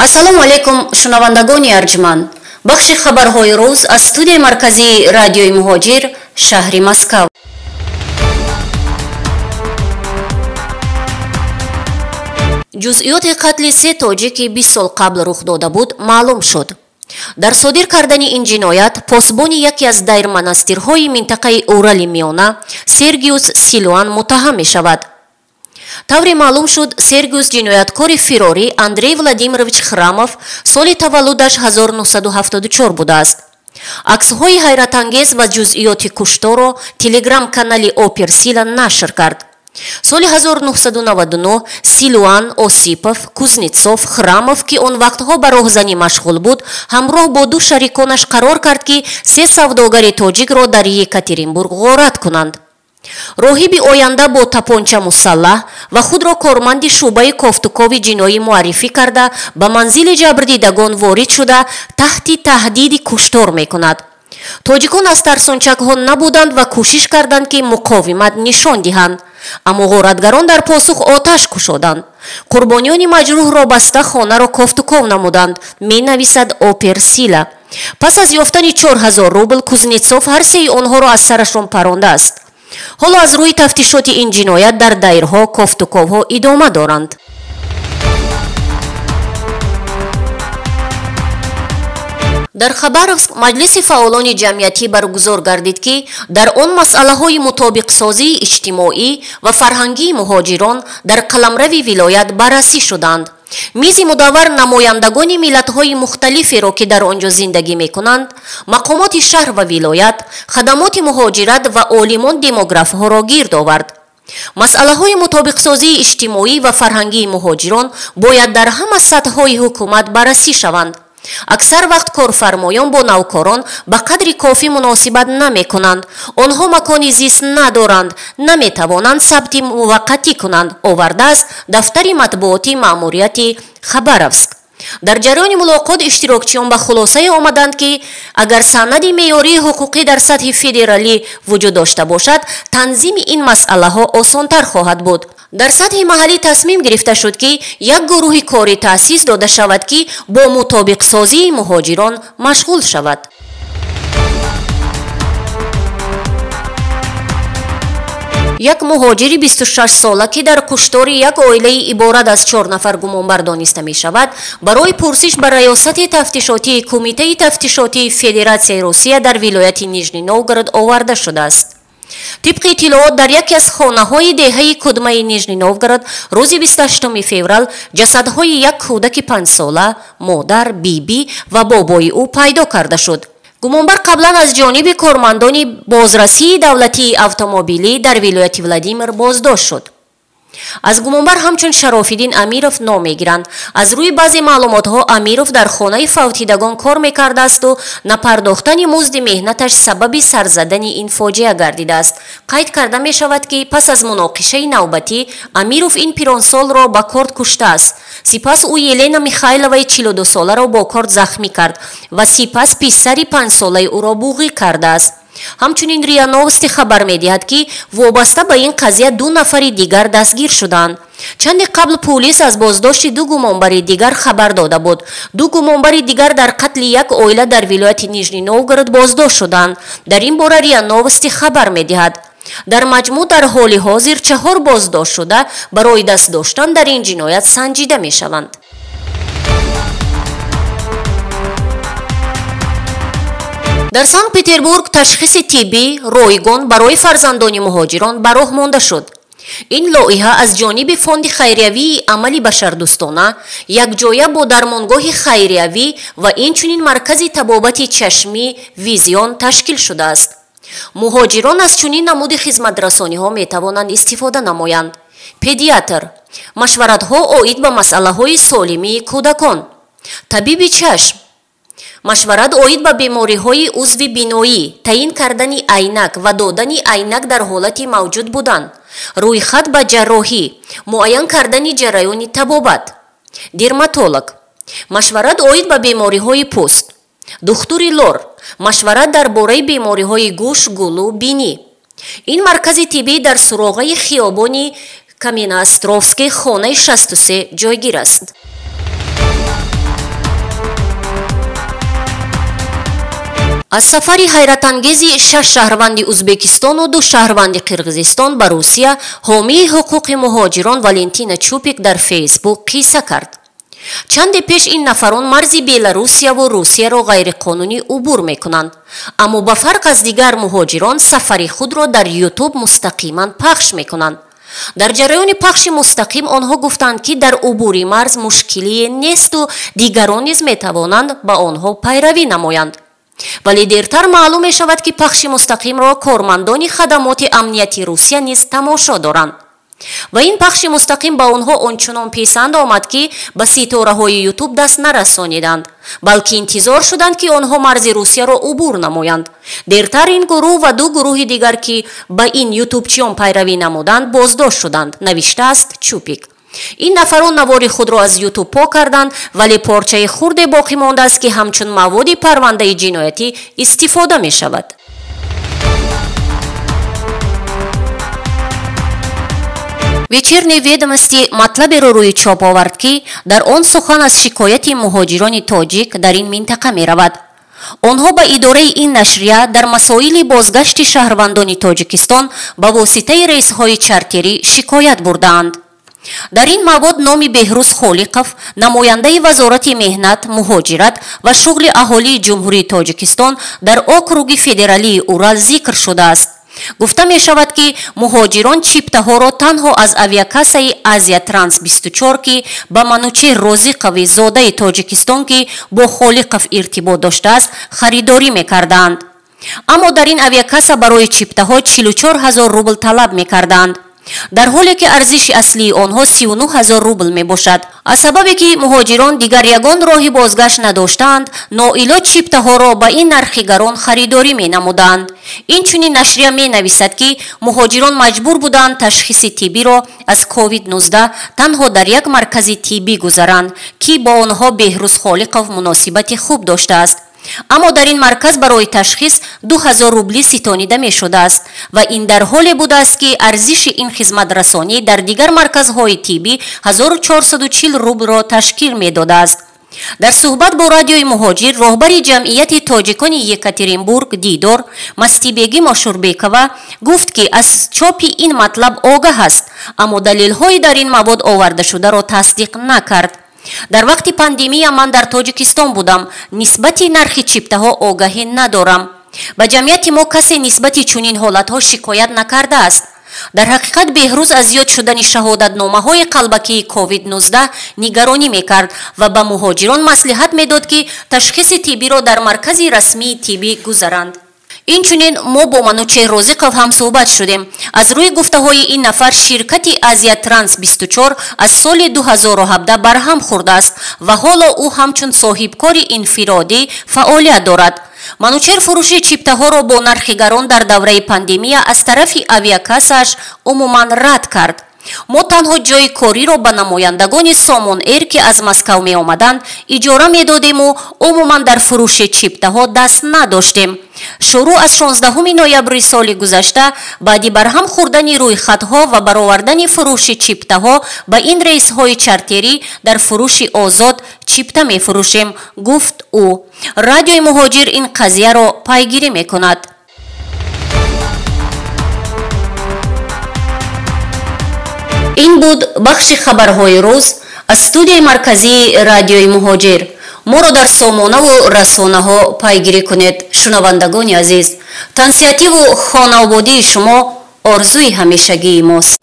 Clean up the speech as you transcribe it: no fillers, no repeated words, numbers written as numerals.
Ассалому алайкум, шунавандагони арҷманд. Бахши хабарҳои рӯз аз студияи марказии радиои Муҳоҷир, шаҳри Москав. Ҷузъиёти қатли се тоҷики 20 сол қабл рух дода буд маълум шуд. Дар содир кардани ин ҷиноят посбони яке аз дайрмонастирҳои минтақаи Урали Миёна Сергиус Силуан муттаҳам мешавад. Тавре маълум шуд, Сергиус ҷинояткори фирорӣ Андрей Владимирович Храмов соли таваллудаш 1974 будааст. Аксҳои ҳайратангез ва ҷузъиёти кушторро телеграм-канали Оперсила нашр кард. Соли 1999 Силуан, Осипов, Кузнецов, Храмов, ки он вақтҳо ба роҳзанӣ машғул буд, ҳамроҳ бо ду шариконаш қарор кард, ки се савдогари тоҷикро дар Екатеринбург ғорат кунанд. Роҳиби оянда бо тапонча мусаллаҳ ва худро корманди шӯъбаи кофтукови ҷиноӣ муаррифӣ карда, ба манзили ҷабрдидагон ворид шуда, таҳти таҳдиди куштор мекунад. Тоҷикон аз тарсончакҳо набуданд ва кӯшиш карданд, ки муқовимат нишон диҳанд, аммо ғоратгарон дар посух оташ кушоданд. Қурбониёни маҷрӯҳро баста хонаро кофтуков намуданд, менависад Оперсила. Пас аз ёфтани 4000 рубл Кузнецов ҳар сеи онҳоро аз сарашон парондааст. Ҳоло аз рӯи тафтишоти ин ҷиноят дар дайрҳо кофтуковҳо идома доранд. Дар Хабаровск маҷлиси фаъолони ҷамъиятӣ баргузор гардид, ки дар он масъалаҳои мутобиқсозии иҷтимоӣ ва фарҳангии муҳоҷирон дар қаламрави вилоят баррасӣ шуданд. Мизи мудаввар намояндагони миллатҳои мухталиферо, ки дар он ҷо зиндагӣ мекунанд, мақомоти шаҳр ва вилоят, хадамоти муҳоҷират ва олимон демографҳоро гирд овард. Масъалаҳои мутобиқсозии иҷтимоӣ ва фарҳангии муҳоҷирон бояд дар ҳама сатҳҳои ҳукумат баррасӣ шаванд. Аксар вақт корфармоён бо навкорон ба қадри кофӣ муносибат намекунанд. Онҳо макони зист надоранд, наметавонанд сабти муваққатӣ кунанд, овардааст дафтари матбуоти маъмурияти Хабаровск. Дар ҷараёни мулоқот иштирокчиён ба хулосае омаданд, ки агар санади меъёрии ҳуқуқӣ дар сатҳи федералӣ вуҷуд дошта бошад, танзими ин масъалаҳо осонтар хоҳад буд. Дар сатҳи маҳаллӣ тасмим гирифта шуд, ки як гурӯҳи корӣ таъсис дода шавад, ки бо мутобиқсозии муҳоҷирон машғул шавад. Як муҳоҷири 26-сола, ки дар куштори як оилаи иборат аз 4 нафар гумонбар дониста мешавад, барои пурсиш ба раёсати тафтишотии Кумитаи тафтишотии Федератсияи Русия дар вилояти Нижний Новгород оварда шудааст. Тибқи иттилоот, дар яке аз хонаҳои деҳаи Кудмаи Нижний Новгород рӯзи 28 феврал ҷасадҳои як кӯдаки 5-сола, модар, бибӣ ва бобои ӯ пайдо карда шуд. Гумонбар қаблан аз ҷониби кормандони бозрасии давлатии автомобилӣ дар вилояти Владимир боздошт шуд. Аз гумонбар ҳамчун Шарофиддин Амиров ном мегиранд. Аз рӯи баъзе маълумотҳо Амиров дар хонаи фавтидагон кор мекардаасту напардохтани музди меҳнаташ сабаби сарзадани ин фоҷиа гардидааст. Қайд карда мешавад, ки пас аз муноқишаи навбатӣ Амиров ин пиронсолро ба корд куштааст. Сипас ӯ Елена Михайловаи 42-соларо бо корд захмӣ кард ва сипас писари 5-солаи ӯро буғӣ кардааст. Ҳамчунин РИА Новости хабар медиҳад, ки вобаста ба ин қазия ду нафари дигар дастгир шуданд. Чанде қабл пулис аз боздошти ду гумонбари дигар хабар дода буд. Ду гумонбари дигар дар қатли як оила дар вилояти Нижний Новгород боздошт шуданд. Дар ин бора РИА Новости хабар медиҳад. Дар маҷмӯъ дар ҳоли ҳозир 4 боздошт шуда барои даст доштан дар ин ҷиноят санҷида мешаванд. Дар Санкт-Петербург ташхиси тиббӣ ройгон барои фарзандони муҳоҷирон ба роҳ монда шуд. Ин лоиҳа аз ҷониби фонди хайриявии амали башардӯстона якҷоя бо дармонгоҳи хайриявӣ ва инчунин маркази табобати чашмӣ Визион ташкил шудааст. Муҳоҷирон аз чунин намуди хизматрасониҳо метавонанд истифода намоянд. Педиатр, машваратҳо оид ба масъалаҳои солимии кӯдакон, табиби чашм, машварат оид ба бемориҳои узви биноӣ, таъин кардани айнак ва додани айнак дар ҳолати мавҷуд будан, рӯйхат ба ҷарроҳӣ, муайян кардани ҷараёни табобат, дерматолог, машварат оид ба бемориҳои пӯст, духтури лор, машварат дар бораи бемориҳои гӯш, гулӯ, бинӣ. Ин маркази тиббӣ дар суроғаи хиёбони Каменоостровский, хонаи 63 ҷойгир аст. Аз сафари ҳайратангези 6 шаҳрванди Узбекистону 2 шаҳрванди Қирғизистон ба Русия ҳомии ҳуқуқи муҳоҷирон Валентина Чупик дар Фейсбук қисса кард. Чанде пеш ин нафарон марзи Беларусияву Русияро ғайриқонунӣ убур мекунанд, аммо ба фарқ аз дигар муҳоҷирон сафари худро дар Ютуб мустақиман пахш мекунанд. Дар ҷараёни пахши мустақим онҳо гуфтанд, ки дар убури марз мушкилие несту дигарон низ метавонанд ба онҳо пайравӣ намоянд. Вале дертар маълум мешавад, ки пахши мустақимро кормандони хадамоти амнияти Русия низ тамошо доранд. Ва ин пахши мустақим ба онҳо ончунон писанд омад, ки ба ситораҳои Ютуб даст нарасониданд, балки интизор шуданд, ки онҳо марзи Русияро убур намоянд. Дертар ин гурӯҳ ва ду гурӯҳи дигар, ки ба ин ютубчиён пайравӣ намуданд, боздошт шуданд, навиштааст Чупик. Ин нафарон навори худро аз Ютуб пок карданд, вале порчаи хурде боқӣ мондааст, ки ҳамчун маводи парвандаи ҷиноятӣ истифода мешавад. Вечерние ведомости матлаберо рӯи чоп овард, ки дар он сухан аз шикояти муҳоҷирони тоҷик дар ин минтақа меравад. Онҳо ба идораи ин нашрия дар масоили бозгашти шаҳрвандони Тоҷикистон ба воситаи рейсҳои чартерӣ шикоят бурдаанд. Дар ин мавод номи Беҳрӯз Холиқов, намояндаи Вазорати меҳнат, муҳоҷират ва шуғли аҳолии Ҷумҳурии Тоҷикистон дар округи федералии Урал зикр шудааст. Гуфта мешавад, ки муҳоҷирон чиптаҳоро танҳо аз авиакассаи Азия Транс 24, ки ба Манучеҳр Розиқови зодаи Тоҷикистон, ки бо Холиқов иртибот доштааст, харидорӣ мекарданд. Аммо дар ин авиакасса барои чиптаҳо 44 ҳазор рубл талаб мекарданд, дар ҳоле ки арзиши аслии онҳо 39 ҳазор рубл мебошад. Аз сабабе ки муҳоҷирон дигар ягон роҳи бозгашт надоштаанд, ноилоҷ чиптаҳоро ба ин нархи гарон харидорӣ менамуданд. Инчунин нашрия менависад, ки муҳоҷирон маҷбур буданд ташхиси тиббиро аз COVID-19 танҳо дар як маркази тиббӣ гузаранд, ки бо онҳо Беҳрӯз Холиқов муносибати хуб доштааст. Аммо дар ин марказ барои ташхис 2000 рубли ситонида мешудааст ва ин дар ҳоле будааст, ки арзиши ин хизматрасонӣ дар дигар марказҳои тиббӣ 1440 рублро ташкил медодааст. Дар суҳбат бо радиои муҳоҷир роҳбари ҷамъияти тоҷикони Екатеринбург Дидор Мастибегӣ Мошурбекова гуфт, ки аз чопи ин матлаб огаҳ аст, аммо далелҳои дар ин мавод овардашударо тасдиқ накард. Дар вақти пандемия ман дар Тоҷикистон будам, нисбати нархи чиптаҳо огаҳӣ надорам. Ба ҷамъияти мо касе нисбати чунин ҳолатҳо шикоят накардааст. Дар ҳақиқат Беҳрӯз аз зиёд шудани шаҳодатномаҳои қалбакии COVID-19 нигаронӣ мекард ва ба муҳоҷирон маслиҳат медод, ки ташхиси тиббиро дар маркази расмии тиббӣ гузаранд. Инчунин мо бо Манучеҳр Розиқов ҳам суҳбат шудем. Аз рӯи гуфтаҳои ин нафар ширкати Азия Транс 24 аз соли 2017 барҳам хӯрдааст ва ҳоло ӯ ҳамчун соҳибкори инфиродӣ фаъолият дорад. Манучеҳр фурӯши чиптаҳоро бо нархи гарон дар давраи пандемия аз тарафи авиакассааш умуман рад кард. Мо танҳо ҷои кориро ба намояндагони Сомон Эйр, ки аз Москав меомаданд, иҷора медодему умуман дар фурӯши чиптаҳо даст надоштем. Шурӯъ аз 16 ноябри соли гузашта, баъди барҳам хӯрдани рӯйхатҳо ва баровардани фурӯши чиптаҳо ба ин рейсҳои чартерӣ дар фурӯши озод чипта мефурӯшем, гуфт ӯ. Радиои муҳоҷир ин қазияро пайгирӣ мекунад. Ин буд бахши хабарҳои рӯз аз студияи марказии радиои муҳоҷир. Моро дар сомонаву расонаҳо пайгирӣ кунед. Шунавандагони азиз, тансиҳативу хонаободии шумо орзуи ҳамешагии мост.